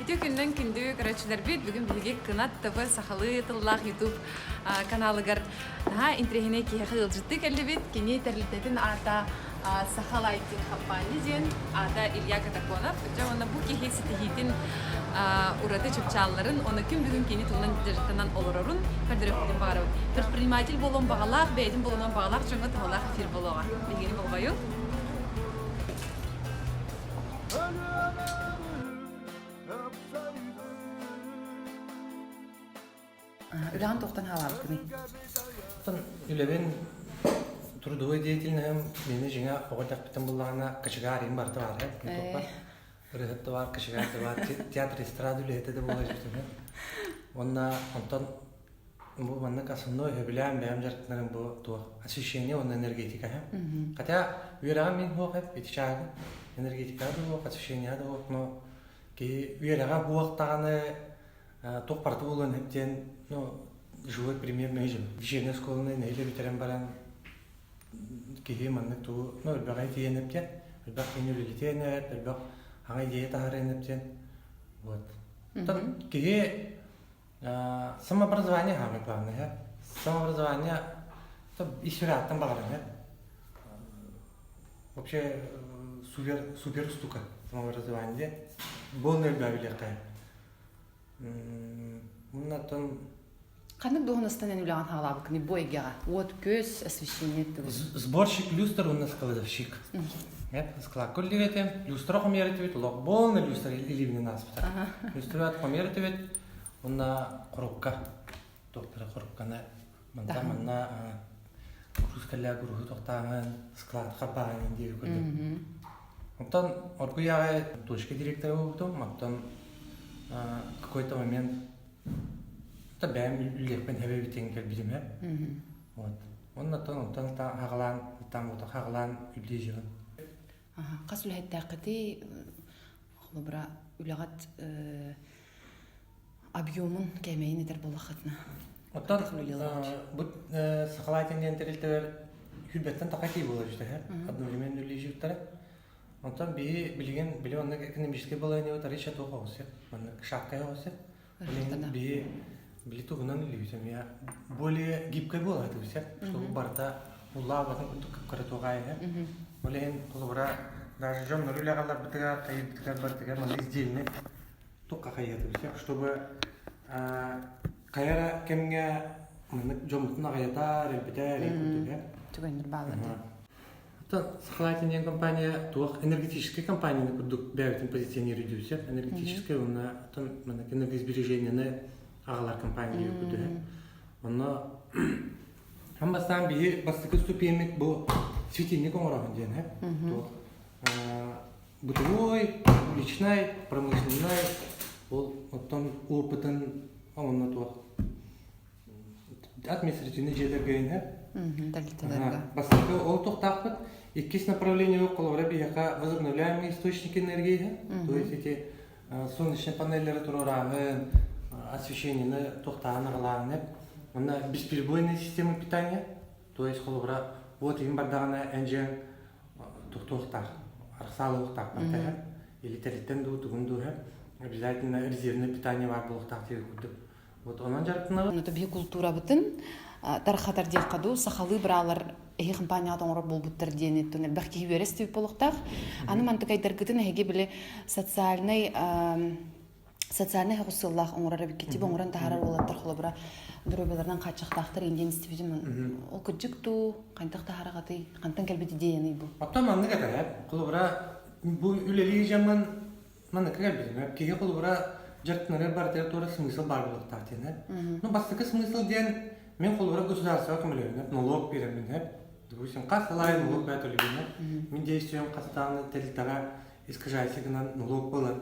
Үтүө күннэн күндү көрөөччүлэрбит, бүгүн биһиги Кынат ТВ сахалыы тыллаах YouTube каналыгар наһаа интэриэһинэй киһиэхэ ыалдьыттыы кэллибит. Кини тэрилтэтин аата Саха Лайтинг компания диэн, аата Илья Катаконов. Дьэ уонна бу киһи ситиһиитин ураты чыпчаалларын, уонна күн бүгүн кини тугунан дьарыктанан олорорун көрдөрүөхпүтүн баҕарабыт. Предприниматель буолуон баҕалаах, бэйэтин буолунан баҕалаах дьоҥҥо туһалаах эфир буолуоҕа. Биһигини болҕойуҥ. Үлэҕин туохтан хаалаабыккыный? Оттон үлэбин трудовой деятельноһым мини дьиҥэ оҕо эрдэхпиттэн буллаҕына кочегар им барыта баар ютубпар ырыаһыт да баар кочегар да баар театр эстрада үлэһитэ да буола түһүтүнэ уонна онтон бу маннык основной сөбүлээн бэйэм дьарыктанарым бу туох освещение уонна энергетика хотя үөрэҕим мин суох ити чааһы энергетика да суох освещение да суох но киһи үөрэҕэ суох даҕаны туох барыта буолуон сөп диэн ну живой пример мейжим вечерняя школаны нэһилиэ бүтэрэн баран киһи маннык тугу ну элбэҕи тиийэн эптиэн элбэх киһини үлэлитиэн эп элбэх аҥа идея таһаарыан эптиэн вот киһи самообразование самое главное самообразование ис сүрэҕиттэн баҕаран вообще супер супер штука самообразование буолан элбээбилиэххэ Муннаттан Ханнык дуоһунастан эн үлэҕин хаалаабыккыный бу эйгэҕэ? Уот-күөс, освещение тугу? Сборщик люстр уонна складовщик. Склад үллэретим, люстра хомуйар этибит, олох полный люстр илиибинэн ааспыта. Люстра хомуйар этибит, уонна коробка, туохтара коробканы манта манна груз кэллээ груһу тохтааһын, склад харбааһын диэри көрдүм. Оттон оргуй аҕай точка директора буолбутум, оттон какой-то момент та бэйэм үллэхпин хэбэбитин кэлбитим ээ. Вот. Оннотон онтон хаҕалаан там вот хаҕалаан үллии Хас үлэһиттээххитий холобура үлэҕит объемун кээмэйин этэр буоллаххытына Оттон бу Сахалайтин диэн тэрилтэлэр хүрбэттэн таха кии буолар үстэһэ одновременно үлэлиир Онтон биһи билигин били оннук экономическай балаһыанньабыт арыйша туох оҕус маннык шаткай оҕус Билигин биһи били туһунан үлүбүт эмиэ более гибкай буолар этибит чтобы барыта улаабатын курдук кыпкара туох аайы Ол иһин холобура даже дьоннор үлэҕаларбытыгар хайыырбытыгар барытыгар маннык издельный туохха хайыатыбыт чтобы хайа эрэ кэмҥэ маннык дьоммутун аҕыйатар элбэтэр курдук э Түгэннэр бааллар дии. Оттон Сахалайтин диэн компания туох энергетическай компанияны курдук бэйэбитин позиционируйдуубут энергетическай уонна оттон маннык энергосбережениены аҕалар компания диир курдук Онно хам бастаан биһи бастакы ступеньмит бу светильник оҥороһун диэн э туох бытовой, личнай, промышленнай ол оттон опытын онно туох административный дьиэлэргэ иһэр. Тэрилтэлэргэ. Бастакы ол тохтаахпыт. Иккис направление холобура биһиэхэ возобновляемые источники энергии то есть эти солнечные панеллери туруорааһын, освещениены тохтааһын аҕалааһын Онно бесперебойная система питания, то есть холобура вот иһин бардаҕына эн дьиэҥ тохтуохтаах, арахсаалыахтаах барта или тэрилтэн дуу, тугун дуу обязательно резервное питание баар буолуохтаах диэн курдук. Вот онон дьарыктанабыт. Онно биһи култуурабытын тархатар диэххэ дуу, сахалыы быраалар эһи компанияҕа оҥорор буолбуттар диэн оттон элбэх киһи үөрэ истибит буолуохтаах. Аны мантыкайдаргытын эһиги били социальнай социальнай соҕус сыаллаах оҥорор эбиккит типа оҥорон таһаарар уолаттар холобура доруобуйаларынан хааччахтаахтар индиэн истибитим ол кырдьык дуу хантах таһаараҕатый хантан кэлбит идеяный бу Оттон маннык этэр холобура бу үлэлии дьаммын маннык кэлбитим киһи холобура дьарыктанарыгар барытыгар туора смысл баар буолуохтаах диэн ну бастакы смысл диэн мин холобура государствоҕа көмөлөһүнэп налог биэрэммин допустим хас сыл аайы налог бэйэ төлүүбүн мин действием хас даҕаны тэрилтэҕэ искажайся гынан налог буолар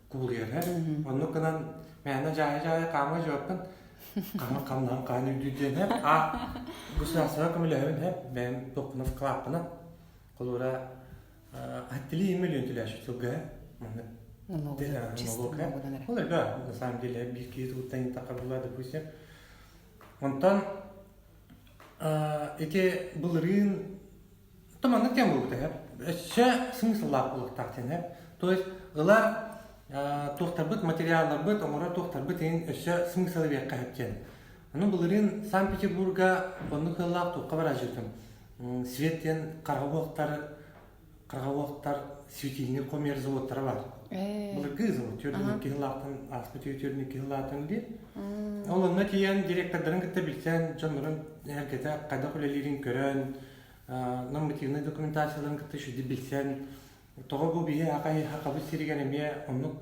кубулуйар Оннук гынан мээнэ дьаайа-дьаайа хаама дьуоппун хаҥа хамнаһым хаан үрдүүр диэн а государствоҕа көмөлөһөбүн һэ бэйэм туохпунан вкладпынан холура аттили миллион төлөөчү сылга маннык налог ол элбэх на самом деле биир киһи тугуттан тахха була допустим онтон ити былырыын То маннык диэн буолбута өссө смысллаах буолуохтаах диэн То есть ылар Туохтарбыт, материалларбыт, оҥорор туохтарбыт иһин өссө смысл эбиэххэ сөп диэн. Ону былырыын Санкт-Петербурга оннук ыаллаах туохха бара сылдьыбытым. Свет диэн хараҕа уохтар светильник хомуйар заводтара баар. Былыргы завод, 42 сыллаахтан ааспыт 42 сыллаахтан диир. Ол онно тиийэн директордарын кытта билсэн, дьоннорун эргэтэ хайдах үлэлиирин көрөн, нормативнай документацияларын кытта үчүгэйдик билсэн, тоҕо бу биһи Хахабыт сиригэр эмиэ оннук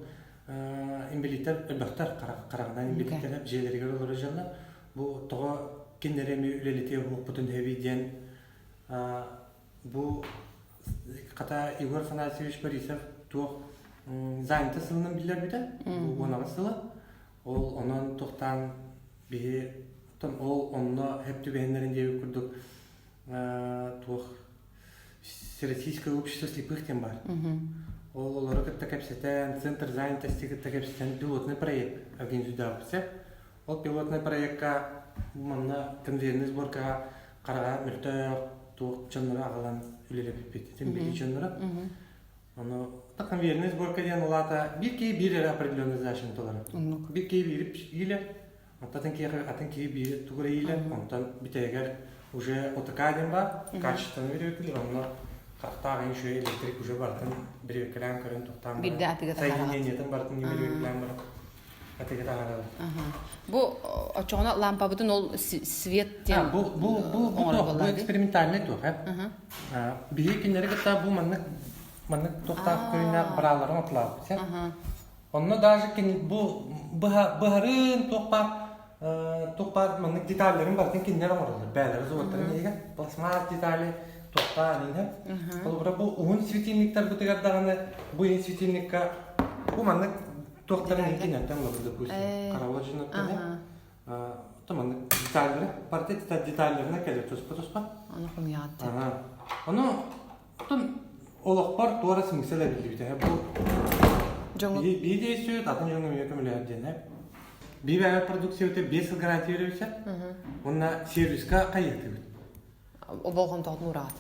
инбэлииттэр элбэхтэр, хараҕынан инбэлииттэр дьиэлэригэр олорор дьоннор, бу тоҕо кинилэри эмиэ үлэлэтиэ буолбутун сөбүй диэн бу хата Егор Афанасьевич Борисов туох занято сылынан биллэрбитэ, бу 18 сыла. Ол онон туохтаан биһи ол онно хөп түбэһиннэрин диэбит курдук туох Всероссийское общество слепых диэн баар. Ол олору кытта кэпсэтэн, Центр занятости кытта кэпсэтэн пилотный проект организуйдаабыт. Ол пилотный проекка манна конвейерный сборкаҕа хараҕа мөлтөх туох дьоннору аҕалан үлэлэппиппит. Итин билии дьонноро. Ону конвейерный сборка диэн улаата биир киһи биир эрэ определенный задачаны толорор. Биир киһи биири иилэр, атын киһи атын киһи биири тугу эрэ иилэр, онтон бүтэһигэр уже ОТК диэн баар, качествоны бирибиккилэр, онно харахтаах үчүгэй электрик уже барытын бирибиккэлээн көрөн тухтаан Бирде атыга соединениетын барытын бирибиккэлээн баран атыга таһааралар. Бу очоҕуна лампабытын ол свет диэн бу бу бу бу экспериментальный туох э биһи кинилэри кытта бу маннык маннык туохтаах көрүннээх бырааларын отлаабыт Онно даже кини бу быһарын туох баар туох баар маннык деталларын барытын кинилэр оҥороллор. Бээлэри заводтарын иһигэр пластмасс детали туохтаан иһэр. Холобура бу уһун светильниктарбытыгар даҕаны бу иһин светильникка бу маннык туохтарын кинилэртэн ылабыт допустим. Каравыл дьонуттан маннык деталлары барыта деталларына кэлэр туспа-туспа. Ону хомуйаҕыт. Ону Оттон олохпор туора смысл эбиллибитэ. Бу Дьоҥу биир действует, атын дьоҥҥо эмиэ көмөлөһөр диэн. Биир бэйэ продукцията 5 сыл гарантия беребит. Уонна сервиска хайыатыбыт. Болҕомтоҕутун уураҕыт.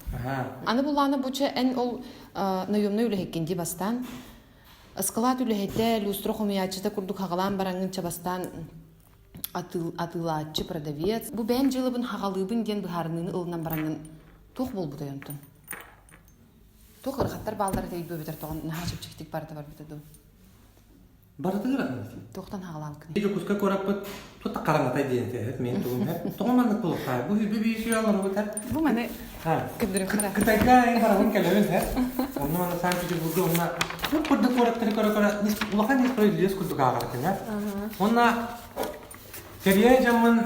Аны буллаана бу чэ эн ол наемнай үлэһиккин дии бастаан ыскылаат үлэһитэ, люстра хомуйааччыта курдук хаҕалаан бараҥҥын чэ бастаан атыылааччы продавец. Бу бэйэм дьыалабын хаҕалыыбын диэн быһаарыныыны ылынан бараҥҥын туох буолбутай онтон? Туох ыарахаттар бааллар этэй дуу эбэтэр тоҕо наһаа чэпчэкитик барыта барбыта дуу? Барытыгар ахан Туохтан хаҕалаабыккыный? Дьокуускай куораппыт тута хараҥатай диэн этэ, мен тугум һэ. Тоҕо маннык булуктаай? Бу үбү биир олоробут һэ. Бу маны көрдөрүөххэ. Кытайга эн барабын кэлэбин һэ. Онно манна Санкт-Петербурга онно тур курдук куораттары көрө-көрө улахан несправедливость курдук ааҕар этим һэ. Онно Кэрийэ дьоммун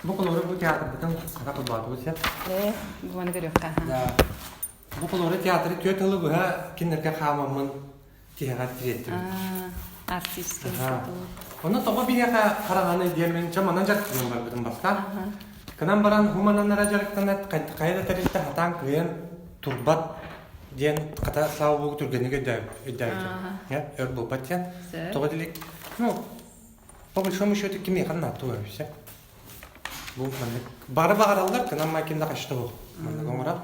бу холобура бу театрбытын хата холбоотубут сөп. Ээ, бу маны көрүөххэ. Да. Бу холобура театры түөрт сылы быһа кинилэргэ хаамаммын тиһэҕэр тириэттибит. Артистский институт. Онно тоҕо биһиэхэ хараҥаны диэммин чэ манан дьарыктанан барбытым бастаан. Кынан баран хумананара дьарыктанат хайа да тэрилтэ хатаан кыайан турбат диэн хата слава богу түргэнник өйдөөбүтүм. Өр буолбат диэн. Тоҕо дилик ну По большому счету кимиэхэ наадта все. Бу маннык бары баҕараллар, кынан макинда хашта бу. Маннык оҥорор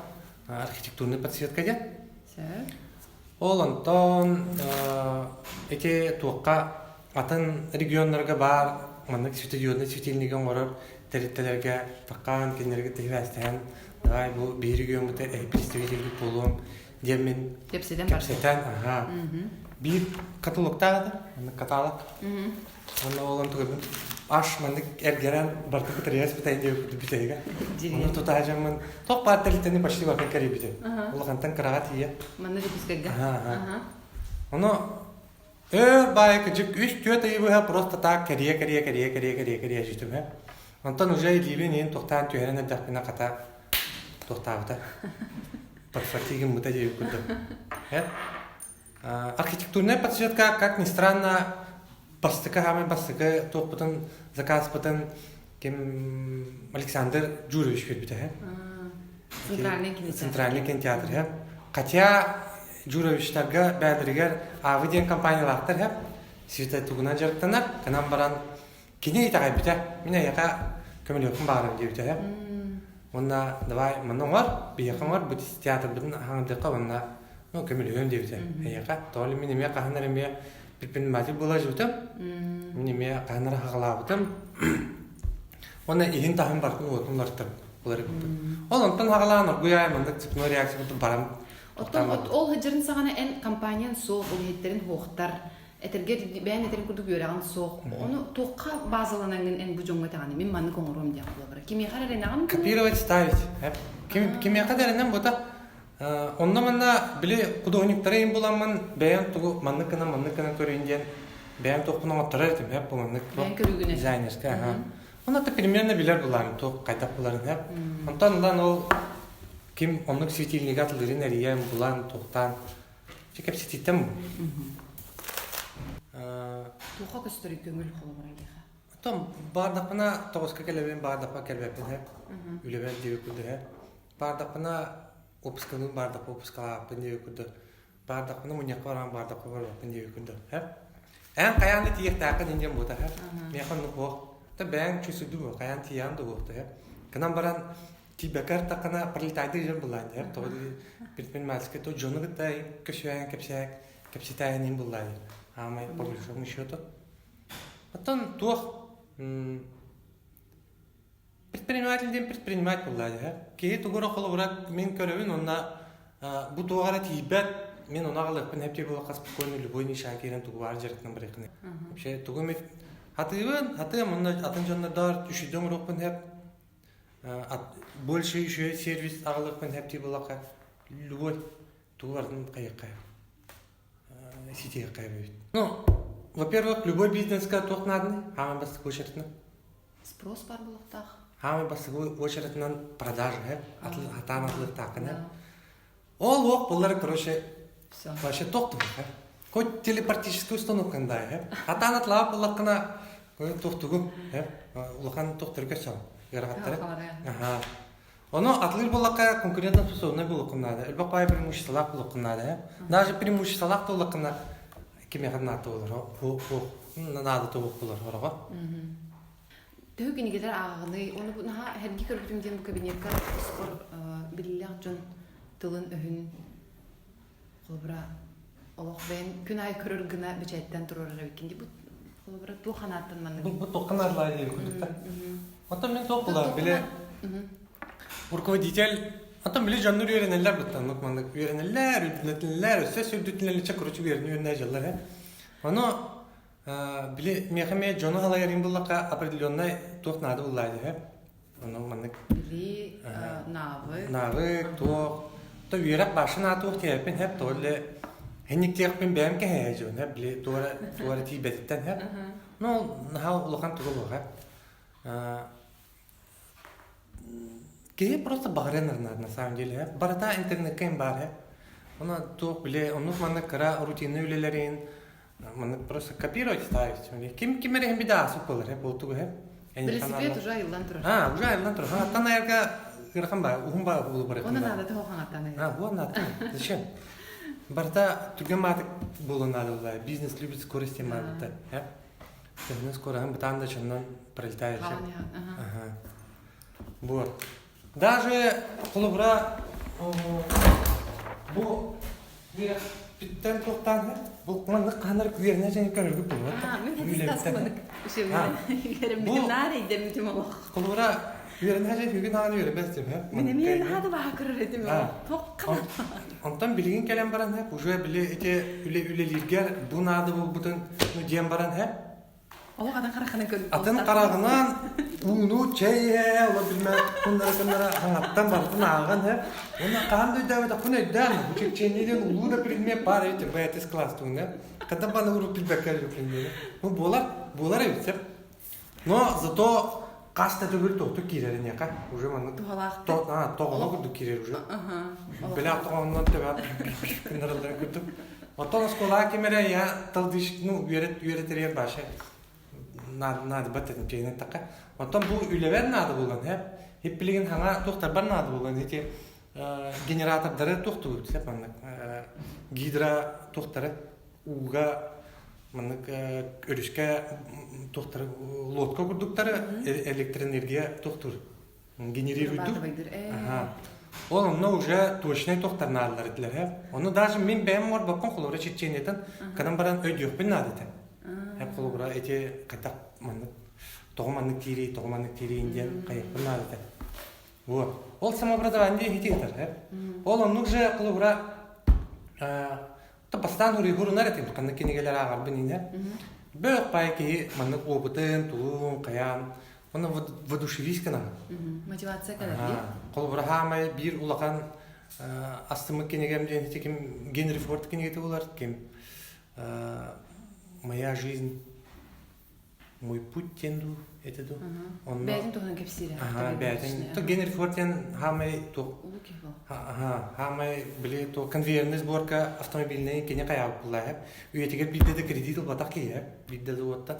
архитектурный подсветка диэн. Ол онтон эти туохха атын регионнарга баар маннык светодиодный светильниги оҥорор тэрилтэлэргэ такаан кинилэргэ тиһибээстэһэн давай бу биир региоммута представитель буолуом диэммин кэпсэтэн кэпсэтэн аха биир каталогтаах этэ маннык каталог уонна ол онтугабын аш маннык эргэрэн барыта бытарыйас бытайын диэбит бүтэһигэ онно тутаа дьоммун туох баар тэрилтэни почти барытын кэрийбитим улахантан кыраҕа тиийэ манна Дьокуускайга ону Өр баайы кыдьык үс-түөрт ыйы быһа просто так кэрийэ-кэрийэ кэрийэ-кэрийэ кэрийэ-кэрийэ дьүтүм ээ. Онтон уже илиибин иин тохтоон түһэрэн эрдэхпинэ хата тохтообута. Подхвати гыммыта диэбит курдук. Э? Архитектурная подсветка, как ни странно, бастакы хаамай бастакы туохпутун заказпытын ким Александр Джурович көрбүтэ э? Центральный кинотеатр. Центральный кинотеатр э? Хотя Джуровичтарга бэйэлэригэр Аавы диэн компаниялаахтар һэ светотугунан дьарыктанар кынан баран кини итэҕэйбитэ мин эйиэхэ көмөлөһүөхпүн баҕарабын диэбитэ һэ уонна давай манна оҥор биһиэхэ оҥор бу театрбытын хаҥырдыахха уонна Ну, көмөлөһүөм диэбитэ. Эйиэхэ, тоҕо мин эмиэ хаһан эрэ эмиэ предприниматель буола сылдьыбытым. Мин эмиэ хаһан эрэ хаҕалаабытым. Уонна иһин-таһын барытын уотун уларыттым. Уларыппыт. Ол онтон хаҕалаан оргуйаай маннык цепной реакция курдук баран Оттон ол сылдьарын саҕана эн компаниян суох, үлэһиттэрин суохтар, этэргэ бэйэн этэрин курдук үөрэҕин суох. Ону туохха базаланаҥҥын эн бу дьоҥҥо этэҕиний? Мин маннык оҥоруом диэн холобура. Кимиэхэ эрэ эрэнэҕин Копировать, ставить. Ким, кимиэхэ да эрэнэн бута Онно манна били художниктары им буламмын бэйэм тугу маннык гынан маннык гынан көрөйүн диэн бэйэм туохпун оҥотторор этим һэп бу маннык дизайнерскай аха. Онно ты примерно билэр булаам туох хайдах буларын һэп. Онтон ылан ол ким оннук светильнига атылырын эрийэн булан туохтаан чэ кэпсэтииттэн бу. Туохха көстөрүй көҥүл холобура эйиэхэ? Оттон баардахпына тоҕуска кэлэбин баардахпа кэлбэппин һэп. Үлэбэр диэбит курдук һэп. Баардахпына выпусканым баардахпа выпускалааппын диэбит курдук баардахпына мунньахха баран баардахпа барбаппын диэбит курдук һэ эн хайаан да тиийиэхтээххин индиэн буота һэ миэхэ оннук буох та бэйэҥ чувствуйду буо хайаан тиийэҕин да буохта һэ кынан баран тиийбэккэ артаххына пролетайдыы дьон буллаан һэ тоҕо предпринимательскай то дьону кытта көсүһээн кэпсээн кэпсэтээһин иһин буллаан аамай по большому счету оттон туох Предприниматель диэн предприниматель буоллаа дии. Киһи тугу эрэ холобура мин көрөбүн уонна бу туох эрэ тиийбэт, мин ону аҕалыахпын сөп диye буоллахха спокойно любой нишаҕа киирэн тугу баар дьарыктанан барыаххын. Вообще тугу эмит хатыыбын, хатыам онно атын дьоннордоор үчүйдэ оҥоруохпун сөп. Больше еще сервис аҕалыахпын сөп дии буоллахха любой тугу барытын хайыахха ситиэххэ эбит. Ну, во-первых, любой бизнеска туох нааданы хааман бастакы очередно. Спрос бар буолуохтаах. Хаамай бастакы очередынан продажа, атаан атылыктааххына. Ол уох буллар, короче, вообще тохтубут, Хоть телепортическая установка да, Атаан атлаап буллаххына, тохтугу, улахан тохтору көссөм, ыарахаттары. Ага. Ону атлыыр буоллахха конкурентоспособный буолуоххун наада. Элбэх баай преимуществолаах буолуоххун наада. Даже преимуществолаах буоллаххына кимиэхэ наада буолар, наада туох буолар ороҕо. Төһө кинигэлэр ааҕаҕыный? Ону бу наһаа эрги көрбүтүм диэн бу кабинекка спор биллэх дьон тылын-өһүн холобура олох бэйэн күн аайы көрөр гына бэчээттэн туруорар эбиккин дии. Бу холобура туох ханааттан маннык? Бу туохха наадалаах диэн курдуктар. Оттон мин туох буолар били руководитель Оттон били дьоннор үөрэнэллэр быттан маннык үөрэнэллэр, үрдүнэтинэллэр, өссө сүрдүтүнэллэр, короче үөрэнэ үөрэнэ дьаллар э. Ону били миэхэ эмиэ дьону халайарым буллахха определенный туох наада буллаа дии Ону маннык Били наавык. Наавык, туох. То үөрэх башын аатуох тиэппин хэп, то эле хенниктиэхпин бэйэм кэһэһэ дьон хэп, били туора туора тиийбэтиттэн хэп. Ну, наһаа улахан тугу буолха. Киһи просто баҕарыан эрэ на самом деле. Барыта интернеккэ им баар. Ону туох били оннук маннык кыра рутинный үлэлэрин маннык просто копировать ставить. Ким ким эрэ бida асып болар, болтугу хэ. Велосипед уже айыллан турар. А, уже айыллан турар. Аттан аярга ырахан ба, уһун ба булу бар. Оны надо того хаңаттан аяр. А, вот надо. Зачем? Барта түргэн маатык болу надо Бизнес любит скорость маатык. Төһөнөн скороһын бытаан да чоннон пролетает. Ага. Вот. Даже холобура бу үөрэхпиттэн туохтаан бу маннык хаанар үөрэнэ дьэн көрөргүт буолуот. Үөрэммитим наар эйдэммитим олох. Холобура үөрэнэ дьэн үгүн аҕан үөрэммэс дим Мин эмиэ наһаа да баха көрөр этим туохха Онтон билигин кэлэн баран һэ, уже били ити үлэ үлэлииргэр бу наада буолбутун ну диэн баран һэ. Олох атын харахынан көрүп Атын хараҕынан ууну чэй иһэ, ола билмэ куннара куннара хаҥаттан барытын ааҕан һэ. Уонна хаһан да өйдөөбөтөхпүн өйдөөн, бу чэпчээнни диэн улуу да предмет баар эбит БТС класс туһунан. Когда баны уруп билбэккэ предмети. Ну буолар, буолар эбит сеп. Но зато хас да төгүл тохтук киирэр эниэхэ уже маннык туһалаахтык тоҕоно курдук киирэр уже бэлэх тоҕоннон төбө гыннарыллар курдук оттон оскуолаҕа ким эрэ я талдыш ну үөрэт үөрэтэригэр баша наадыбат этим чэйинэн такка оттон бу үлэбэр наада буолан һэ хиппилигин хаҥа туохтарбар наада буолан ити генератордары туохтугут сеп маннык гидро туохтары ууга маннык өрүскэ туохтары лодка курдуктары электроэнергия туохтуур генерируйдур. Ол онно уже точнай туохтар наадалар этилэр һэ. Ону даже мин бэйэм оҥорбоппун холобура чечениятын кынан баран өйдүөхпүн наада этэ. Һэ холобура эти хайдах маннык тоҕо маннык киирий, тоҕо маннык киирийин диэн хайыахпын наада этэ. Вот. Ол самообразование ити ыытар һэ. Ол оннук же холобура бастаан уруйгурунар этим ханнык кинигэлэр ааҕарбын ине. Бөөх пай киһи маннык опытын, тулуун, хайаан Оны воодушевись гынан. Мотивация кэлэр дии. Холобура хаамай биир улахан астыммыт кинигем диэн ити ким Генри Форд кинигэтэ булар ким Моя жизнь мой путь диэн дуу это дуу. Онно Бэйэтин туһунан кэпсиирэ. Аха, бэйэтин. То Генри Форд диэн хаамай ту хаамай били то конвейерный сборка автомобильный кини хайаабыт буллаа. Үйэтигэр биирдэ да кредит ылбатах киһи биирдэ да уоттан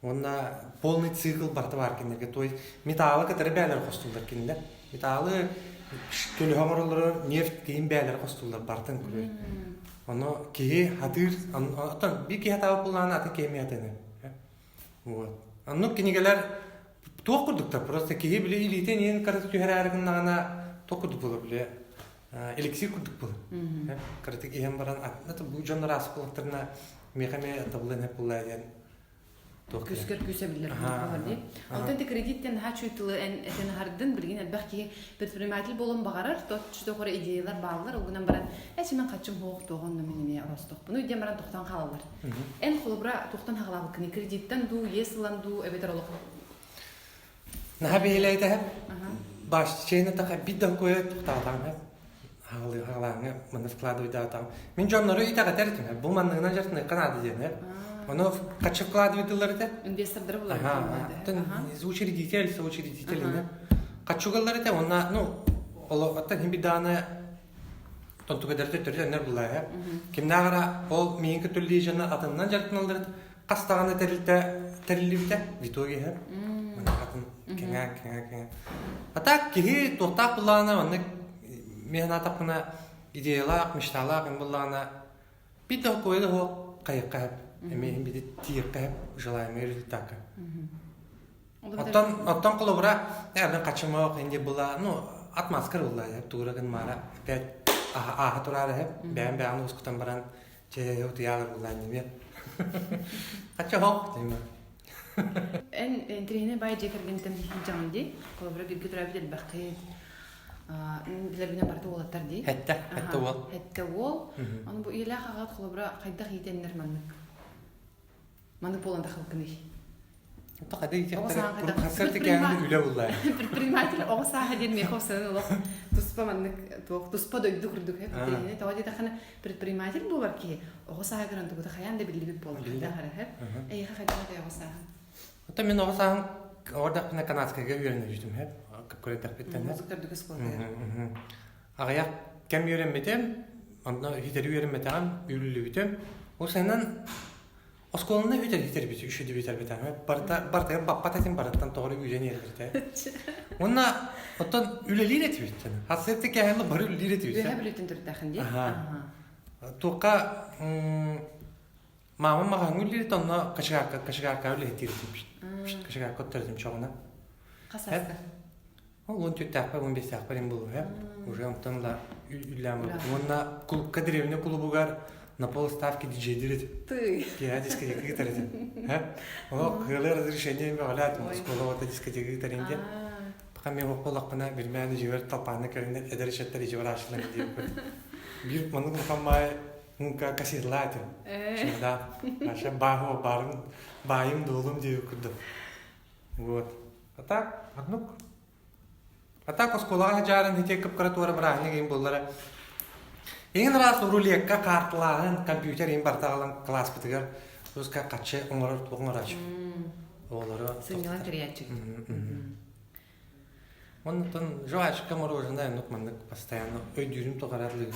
Уонна полный цикл барыта баар кинилэргэ. То есть металлы кытары бээлэр хостууллар кинилэр. Металлы көлөһө оҥороллоро нефть киин бээлэр хостууллар барытын көрөр. Ону киһи хатыыр, оттон биир киһи хатаабыт буоллаҕына атын киһи эмиэ хатыыны. Вот. Оннук кинигэлэр туох курдуктар просто киһи били илиитин иин кырата түһэрээри гыннаҕына туох курдук буолар били эликсир курдук буолар. Кыратык иһэн баран бу дьоннор ааспыт буоллахтарына миэхэ эмиэ табыллан эп буоллаа диэн Күскэр күүсэ биллэр буолар дии. Онтон ити кредит диэн наһаа үчүгэй тылы эн этэн аһардын. Билигин элбэх киһи предприниматель буолуон баҕарар, тот чутохор идеялар бааллар, ол гынан баран эчи мен хаччым хуох туоҕун онно мин эмиэ оростохпунуй диэн баран тохтоон хаалаллар. Эн холобура туохтан хаалаабыккыный? Кредиттэн дуу, иэс ылан дуу, эбэтэр олох Наһаа биһилэйтэһэ башчейна таха бит да кое тухтаатаҥ хаалааҥҥа манна вкладывайдаатаҥ мин дьоннору итэҕэтэр этим бу манныгынан дьарытыныахха наада диэн ону хаччы вкладывайдылар этэ инвестордары булар учредитель соучредитель хаччугаллар этэ уонна ну оттон хин бидааны тонтугадары төттөрү төннөр буллаа кимнааҕара ол миин көтүллии дьоно атынынан дьарытыналлар хас даҕаны тэрилтэ тэриллибитэ в итоге иһэр атын кэҥээн кэҥээн кэҥээн а так киһи туохтаах буллаҕына маннык мин санаатахпына идеялаах мечталаах им буллаҕына бит да куойа да суох хайыахха сөп эмиэ иһин бити тиийиэххэ сөп желаемый результакка оттон оттон холобура мен хачымок инди була ну отмазка булла тугура гын маара опять ааха тураары сөп бэйэм бэйэҕин ускутан баран Чэ, утуйаалар буллаан димиэ. Хачча хоқ деймин. Эн интириэһинэй баай дьиэ кэргэнтэн сылдьаҕын дии. Холобура бииргэ төрөөбүт элбэххит. Билэрбинэн барыта уолаттар дии. Хэттэ, хэттэ уол. Хэттэ уол. Аны бу ийэлээх аҕаҕыт холобура хайдах иитэннэр маннык Маннык буолан тахалкыный. Предприниматель оҕо сааһа диэн миэхэ осанан олох туспа маннык туох туспа дойду курдук тоҕо диэтэххинэ предприниматель буолар киһи оҕо сааһа гынан тугута хайаан да биллибит буолар эйиэхэ хайдах этэй оҕо сааһын Оттон мин оҕо сааһым оҕордохпуна канадскайга үөрэнэ түстүм һэп кып-кырайдахпыттан музыка үрдүк оскуолатыгар аҕыйах кэм үөрэммитим онно үһүтэри үөрэммэтэҕим үүрүллүбүтүм ол сайынан Оскуоланы бүтэр бүтэрбит үчүдү бүтэрбит барыта барытыгар баппат этим барыттан тоҕо эрэ үүрэн иһэллэр этэ. Уонна оттон үлэлиир этибит. Хасыатты кээһэллэ бары үлэлиир этибит. Үөһэ Бүлүүттэн төрүттээхин дии. Туохха маамам маҕаһыҥҥа үлэлиир онно кочегарка кочегарка үлэһиттиир этим. Кочегарка оттор этим чоҕуна. Хас сааска? 14-тээхпэр, 15-тээхпэр им буолуо Уже онтон да үллээн барбытым. Уонна клубка деревня клубугар на полставки диджейдир этим. Ты. Киэһэ дискотека ыытар этим. Олох кыалар разрешение мөҕөлөөт оскуола ота дискотека ыытар диэн. Пока мен буоллахпына билмээн ижибэр талпааны көрүнэн эдэр ыччаттар ижибэр аашылар диэбиппит. Биир маннык улахан маай муҥка кассирлаа этим. Чымда. Аша бааһы баарын баайым дуолум диэбит курдук. Вот. А так, однук. А так оскуолаҕа садьаарын ити кып-кыра туора бырааһынньык иһин буоллара. Иҥин ыраас рулетка карталааһын, компьютер иһин барыта аҕалан кылааспытыгар туска хаччы оҥорор туох оҥорооччу. Оҕолору Сынньалаҥ тэрийээччи. Онтон жвачка мороженое оннук маннык постоянно өйдүүрүм тухары атлыыр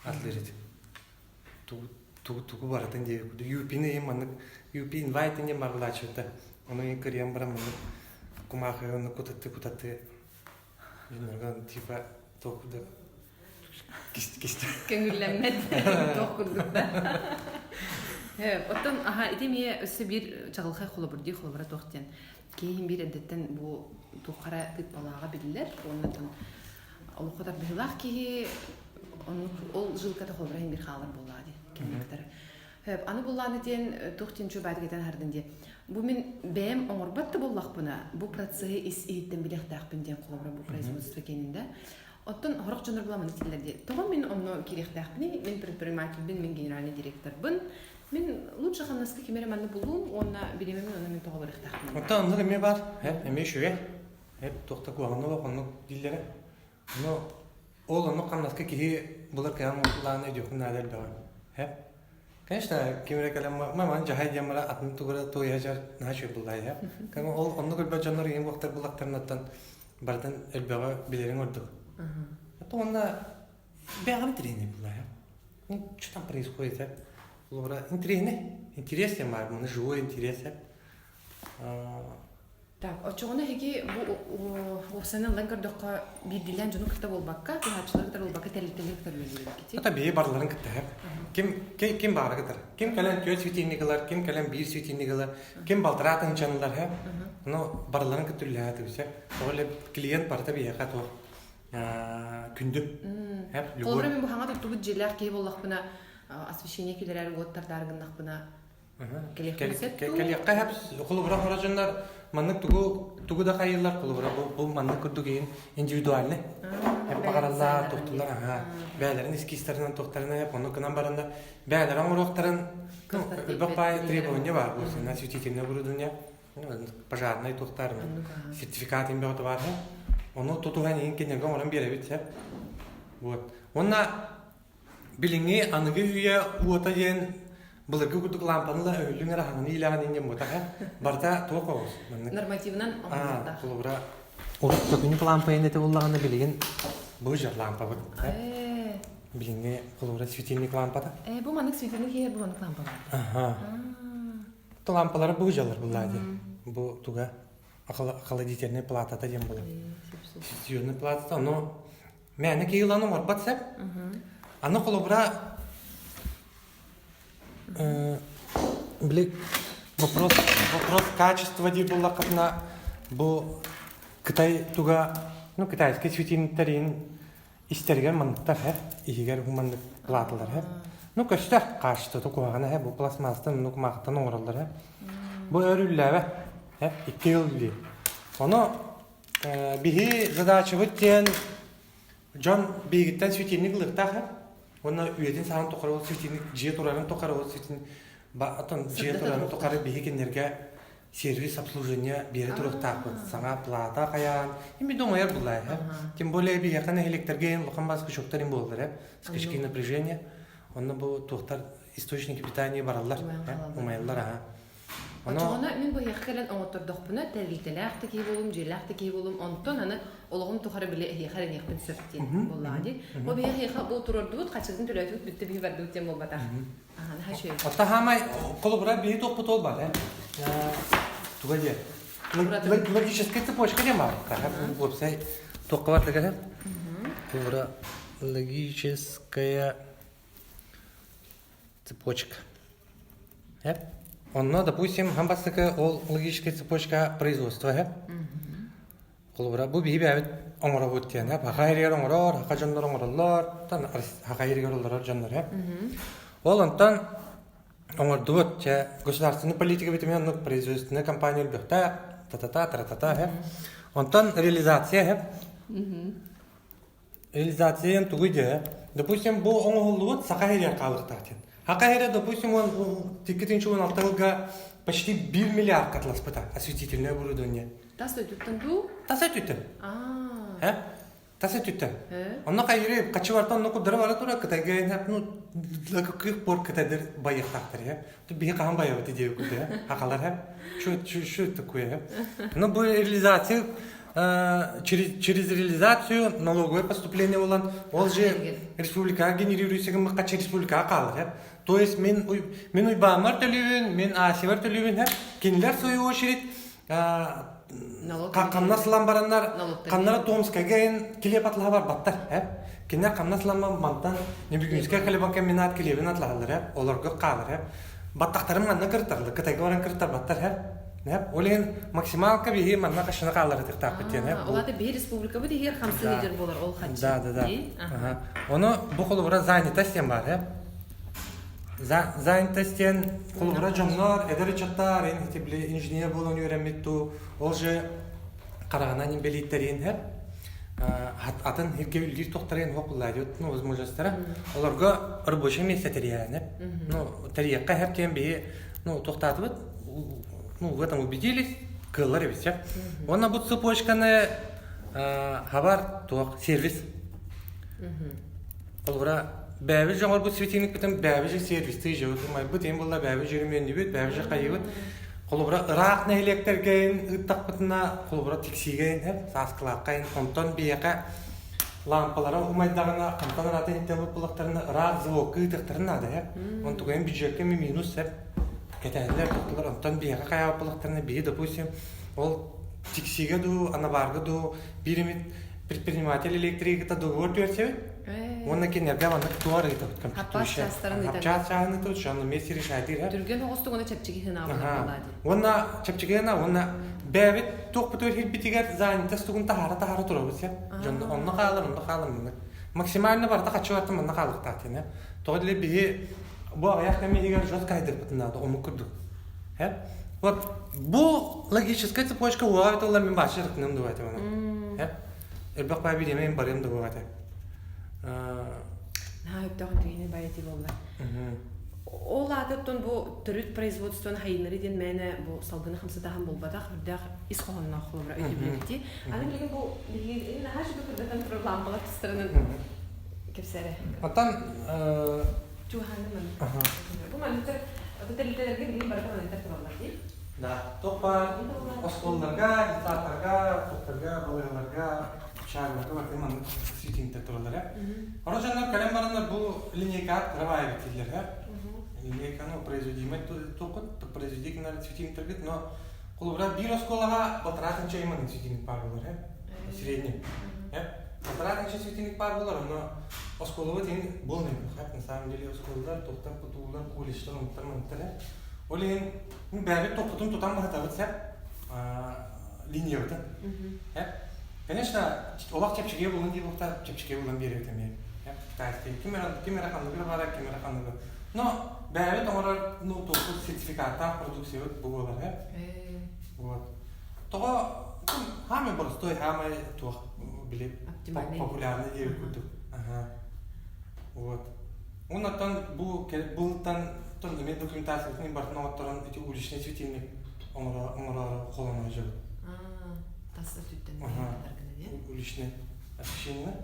атлыыр этим. Тугу тугу барытын диэбит курдук юпины иһин маннык юпи инвайт диэн барылааччыта ону иһин кырыйан баран маннык кумаахыга оннук кутатты кутатты дьоннорго типа туох курдук кисти Көҥүллэммэт туох курдук да. Оттон аха ити эмиэ өссө биир чаҕылхай холобур дии холобура туох диэн киһи биир эрдэттэн бу туоххара тыыппалааҕа биллэр уонна оттон Олоххо тардыһыылаах киһи оннук ол жилката холбура иһин бир хаалар буоллаҕа дии кинини кытары. Хөп, аны буллааны диэн туох диэн үчүгэй этэн аһардын диye. Бу мин бэйэм оҥорбот да буоллахпына, бу процеһы ис иһиттэн билиэхтээхпин диэн холобура бу производство киэнинде. Оттон хорох дьоннор буламаны тиллэр дии. Тоҕо мин онно киириэхтээхпиний? Мин предпринимательбин, мин генеральный директорбын. Мин лучше хамнаска ким эрэ манны булуум уонна бириэмэбин онно мин тоҕо барыахтаахпын. Оттон оннук эмиэ баар. Эмиэ үчүгэй. Туох да куһаҕана суох оннук дииллэрэ. Но ол оннук хамнаска киһи булар кыаҕын лаана өйдүөххүн наада элбэҕи. Һэ? Конечно, ким эрэ кэлэн маман дьаһай диэн бара атын тугура туойа дьар наһаа үчүгэй буллаай һэ. Кэм ол оннук өлбөт дьоннор иҥин буохтар буллахтарынаттан барытын элбэҕи билэриҥ ордук. А онно бэҕэм интэриэһинэй буллаай Ну, что там происходит, а? Лора, интересный, интересный маар, маны живой интерес, Так, оччоҕуна эһиги бу уопсайынан ылан көрдөххө, биирдиилээн дьону кытта буолбакка, туһааччылары кытта буолбакка, тэрилтэлэри кытта үлэлиир Это бэйэ барыларын кытта Ким, ким, ким баара кытар. Ким кэлэн түөрт светильник ылар, ким кэлэн биир светильник ылар, ким балтараа тыһыынчаны ылар, Ну, барыларын кытта үлэлэһэ түгүсэ. Тоҕо клиент барыта биһиэхэ туох күндү. Холобура мин бу хаҥа туттубут дьиэлээх киһи буоллахпына, освещение киллэрэр уот тардаары гыннахпына, Кэлиэххэ сөп. Холобура хоро дьоннор маннык тугу тугу да хайыыллар холобура бу, бу маннык курдук иһин индивидуальный. Хеп баҕараллар, туохтулар аха. Бэйэлэрин эскизтэринэн туохтарынан хеп оннук гынан бараннар бэйэлэрин оҥоруохтарын ну, элбэх баай требование баар бу осветительное оборудование пожарнай туохтарын сертификат бөҕөтө баар ону тутуһан иһин кинилэргэ оҥорон биэрэбит сөп. Вот. Уонна Билиҥҥи аныгы үйэ уота диэн былыргы курдук лаампаны да өһүллүҥ эрэ хаҥаны иилэҕин инньэ буотаха барыта туох оҕус маннык Нормативынан оҥоруохтаах. Холобура урут төкүнүк лаампа этэ буоллаҕына билигин бу жар лаампабыт Ээ. Билиҥҥи холобура светильник лампата. Ээ бу маннык светильник иһэр бу маннык лампа бар. Аха. Лампалары бу жалар буллаа дии. Бу туга холодительный платата диэн буолар. Светильный платата, но Мээнэ киһи ылан оҥорбот сөп. Аны холобура били вопрос вопрос качества диир буоллаххытына бу Кытай туга ну китайский светильниктэрин истэригэр манныктар һэ иһигэр маннык платалар һэ ну көстөр качествота куһаҕана һэ бу пластмасстан ну кумаахтан оҥороллор һэ бу өр үллээбэт һэ икки жыл үллиир ону Биһи задачабыт диэн дьон биһигиттэн светильник ылыахтаах ээ. Уонна үйэтин саҕан тухары ол светильник дьиэ турарын тухары ол светильник оттон дьиэ турарын тухары биһи кинилэргэ сервис обслуживание биэрэ туруохтаахпыт. Саҥа плата хайаан, ими думайар буллаа ээ. Тем более биһиэхэ нэһилиэктэргэ улахан бас скачоктар им буоллар ээ. Скачки напряжения. Онно бу туохтар источники питания бараллар, умайаллар аха. Оччоҕуна мин бу эһиэхэ кэлэн оҥоттордохпуна, тэрилтэлээх да киһи буолуум, дьиэлээх да киһи буолуум, онтон аны олоҕум тухары били эһиэхэ эрэниэхпин сөп диэн буоллаҕа дии. Бу биһи эһиэхэ бу туруордубут, хаччытын төлөөтүбүт, бүттэ биһи бардыбыт диэн буолбатах. Аха, наһаа үчүгэй. Оттон хаамай холобура биһи туохпут ол бар, э? Туга диэ? Логическая цепочка диэн баар. Уопсай туохха бар дэгэрэ? Холобура логическая цепочка. Онно, допустим, хам бастакы ол логическая цепочка производства һэ. Холобура, бу биһи бэйэбит оҥоробут диэн, хаха иһигэр оҥорор, хаха дьоннор оҥороллор, хаха иһигэр олорор дьоннор һэ. Ол онтон оҥордубут, чэ, государственный политика битимин оннук производственная компания өлбөхтөөх, та-та-та, тра-та-та һэ. Онтон реализация һэ. Реализация тугуй диэ? Допустим, бу оҥоһуллубут саха иһигэр хаалыахтаах диэн. Саха иһирэ, допустим, он 2016 сылга почти 1 миллиард катласпыта осветительное оборудование. Тас өттүттэн дуу? Тас өттүттэн. Аа. Тас өттүттэн. Онно хайыры качы барта онно курдара бара тура Кытайга ну кых пор Кытайдар байыахтаахтар я. Тут биһи хаһан байабыт идея курдук хахалар һэ. Что что такое? Ну бу реализация через, через реализацию налоговое поступление болан, ол же республикаға генерируется гыммыкка республикаға қалыр. То есть мен, мен уйбаамар төлүүбүн, мен асибар төлүүбүн, кинилер в свою очередь хамнас ылан бараннар, ханнара Томскайга килиэп атлаһа барбаттар. Кинилэр хамнас ылан мантан Небүгүнскэй хлебокомбинат килиэбин атлаһаллар, олорго хаалар. Баттахтарын манна кыртарлар, Кытайга баран кыртарбаттар. Ол иһин максималка биһи манна хашына хааллары тыктаахпыт диэн. Ол аты биһи республикабыт иһигэр хамсыы лидер буолар ол хаччы. Да, да, да. Ону бу холобура занятость диэн баар. Занятость диэн холобура дьоннор, эдэр ыччаттар, инженер буолан үөрэммит туу, ол же хараҕынан инбэлииттэрин һэп атын сиргэ үллүүр тохтарын суох буллаадьыт ну возможностара олорго рабочее место тэрийээнэ ну тэрийэххэ һэп диэн биһи ну тохтаатыбыт ну в этом убедились кыаллар эбит сөп уонна бу цепочканы хабар туох сервис Холобура, бэйэбит дьоҥорбут светильникпитин бэйэбит же сервистыы дьиэбит умайбыт, иһин буолла бэйэбит дьөрүмүөннүүбүт, бэйэбит же хайыыбыт. Холобура, ыраах нэһилиэктэргэ ыыттахпытына, холобура, Тиксиигэ иһин, Сааскылаахха иһин, онтон биһиэхэ лампалара умайдаҕына, хантан ыраата иһиттэн буллахтарына, ыраах звукка ыытыахтарын наада иһэ. Онтугайын бюджекка эмиэ минус сөп. Кэтэһэллэр, туттулар. Онтон биһиэхэ хайаабыт буллахтарына, биһи, допустим, ол Тиксиигэ дуу, Анабарга дуу биир эмит предприниматель электриката договор түөрсэбит. Уонна кинилэргэ маннык туар ыытабыт компьютер. Хапчаас чааһын ыытабыт, шаны вместе решайдыыр. Түргэн оҕустук уонна чэпчэки сыанаабылар Уонна чэпчэки сыана уонна бэйэбит туохпутугар киирбитигэр занятость тугун таһаара-таһаара турабыт сен. Дьон онно хаалар, онно хаалар маннык. Максимально барыта хаччы барыта манна хаалыктаах диэн. Тоҕо диэри биһи бу аҕыйах кэм иһигэр жестко хайдыахпытын наада омук курдук. Вот бу логическая цепочка уоҕа тылла мин бааччы рыкным дуо этим аны. Элбэх баа бириэмэ мин барыам дуо этэ. Наһаа өптөөх интриһини байати буолла. Ол аатыттан бу төрүт производствоны хайыннары диэн мээнэ бу салгыны хамсатаһан буолбатах, үрдээх ис хоһоонноох холобура өйдөбүлэбити. Аны билигин бу билигин наһаа үчүгэй кыргытан турар лампалар тустарынан кэпсээрэ. Оттон Чугаһааны манна. Бу манныктар тэрилтэлэргэ билигин барыта манныктар тураллар дии. Да, топпа оскуолаларга, детсадтарга, тохтарга, балыыһаларга, общагаларга барыта маннык светильниктэр тураллар. Оро дьоннор кэлэн бараннар бу линейка трамвай битиллэр. Линейка, ну, производимый токут, производительный светильниктер но холобура биир оскуолаҕа полтора тысяча маннык светильник баар буолар, средний. Аппарат инче светильник баар буолар, онно оскуолабыт иһин буолан на самом деле оскуолалар, тоқтар кутуулар, колледжтар, онтар мантар. Ол иһин бэйэбит топпутун тутан баһатабыт сеп линиябытын. Конечно, олох чэпчэки булан дии буолта, чэпчэки булан биэрэбит эмиэ. Ким эрэ ким эрэ ханныгы бара, ким эрэ ханныгы. Но бэйэбит оҥорор ну топпут сертификаттаах продукциябыт бу буолар. Вот. Тоҕо хаамай боростой, хаамай туох били популярный диэбит курдук. Ага. Вот. Оннотон бу былтан тон эмиэ документациятын барытын оҥотторон ити уличный светильник оҥороору холоно дьыбыт. Тас өттүттэн Уличный освещение.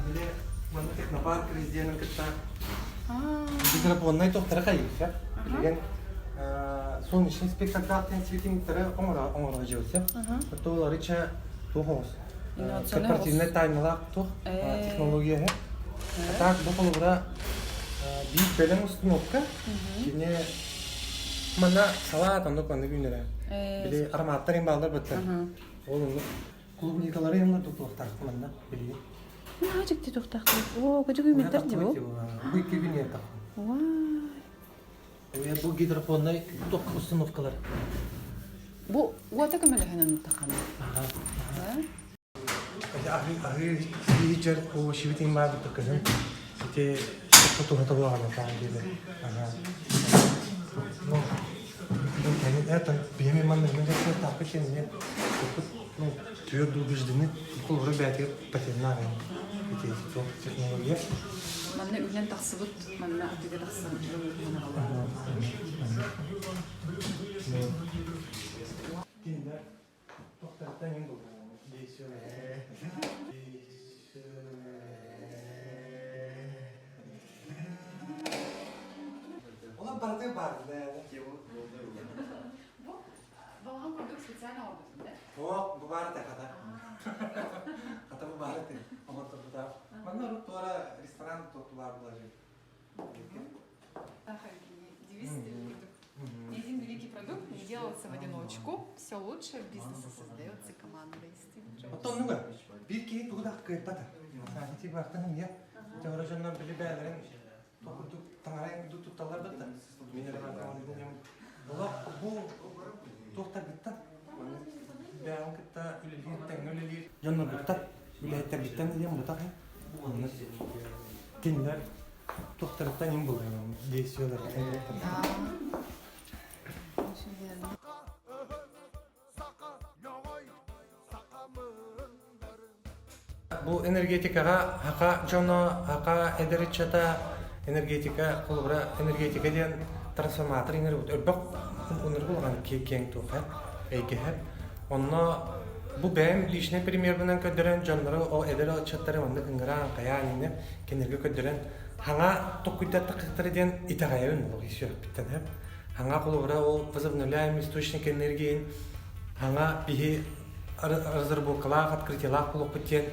Били манна технопарк президенин кытта гидропоннай тохтара хайыыса. Билигин солнечный спектакль светильниктары оҥоро дьиэлсэ. Туоларыча туох оҕус. Корпоративнай тайналаах туох технология. Так бу холобура биир бэлэм установка кини манна салаат оннук маннык үүнэрэ. Били ароматтар им бааллар быттар. Ол оннук клубникалары эмна тутуохтаах манна билигин. Наһаа дьикти туохтаахтар. Оо, көтүгү үүммүттэр дии бу. Бу икки күн ертах. Бу гидропоннай туох установкалар. Бу уота көмөлөһөн оннуктаххана. Аһыы сиичэр овощибитин баабыт кыһын ити тутуһа буолана таан диэбэ. Ну, это биһими манна таппы кенне ну твердо убеждены холобура бээтигэр патеннаах ити технология. Манна үлэн тахсыбыт, манна атыга тахсан Олар барды барды. Бу балаҕан курдук специально оҥорбутум да? О, бу баар этэ хата. Хата бу баар этэ. Оҥорторбута. Манна урут туора ресторан туттулар булар. Девиз курдук. продукт не делался в одиночку. Все лучшее в бизнесе создается командой. Стив Джобс. Оттон нуга биир киһи тугу да кыайбата. Ити бартан эмиэ төһөрө дьоннор били бээлэрин курдук таҥарайын курдук тутталлар бытта. Мин эрэ Олох бу туохтаргыттан бэйэҕин кытта үлэлиир, тэҥҥэ үлэлиир дьонноргуттан үлэһиттэргиттэн диэн бутах онно кинилэр туохтарыттан им булуйан действияларыттан Бу энергетикаҕа хака дьоно, хака эдэр ыччата энергетика, холобура, энергетика диэн трансформатор иҥэрбит өрбөх ынырык улахан киэҥ туох эйгэһэ. Онно бу бэйэм личный примербынан көрдөрөн дьоннору ол эдэр ыччаттары маннык ыҥыраан, хайаан иннэ кинилэргэ көрдөрөн хаҥа токкуйдаттахтара диэн итэҕэйэбин олох ис сүрэхпиттэн. Хаҥа холобура ол возобновляемый источник энергии хаҥа биһи разработкалаах, открытиелаах буолуохпут диэн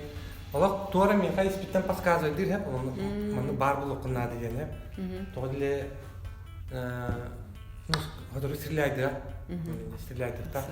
олох туора миэхэ испиттэн подсказывайдыыр хэп маннык баар буолуоххун наада диэн хэп тоҕо диле ну сотору стреляйдыра стреляйдырта.